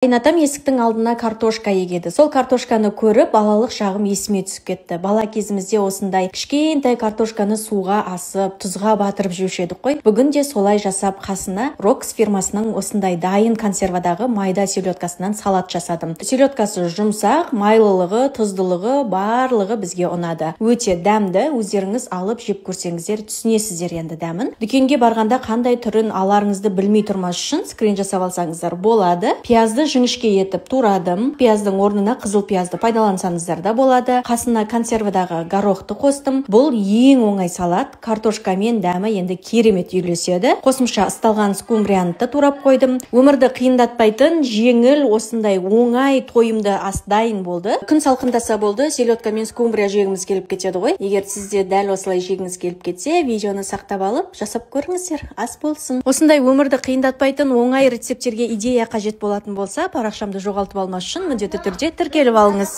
Қайынатам есіктің алдына картошка егеді. Сол картошканы көріп, балалық шағым есіме түсіп кетті. Бала кезімізде осындай кішкентай картошканы суға асып, тұзға батырып жеуші едік қой. Бүгін де солай жасап, қасына Рокс фирмасының осындай дайын консервадағы майда селедкасынан салат жасадым. Селедкасы жұмсақ, майлылығы, тұздылығы, барлығы бізге ұнады. Өте дәмді, өздеріңіз алып жеп көрсеңіздер, түсінесіздер енді дәмін. Дүкенге барғанда қандай түрін аларыңызды білмей тұрмас үшін скрин жасап алсаңыздар болады. Пиязды жіңішке етіп турадым. Пияздың орнына қызыл пиязды пайдалансаңыздар да болады. Қасына консервадағы горохты қостым. Бұл ең оңай салат. Картошкамен дәмі енді керемет үйлеседі. Қосымша ысталған скумбрияны да турап қойдым. Өмірді қиындатпайтын жеңіл осындай оңай тойымды ас дайын болды. Күн салқындаса болды, селедка мен скумбрия жегіміз келіп кетеді ғой. Егер сізде дәл осылай жегіңіз келіп кетсе, видеоны сақтап алып, жасап көріңіздер. Ас болсын. Осындай өмірді қиындатпайтын оңай рецепттерге идея қажет болатын болса, парақшамды жоғалтып алмас үшін міндетті түрде тіркеліп алыңыз.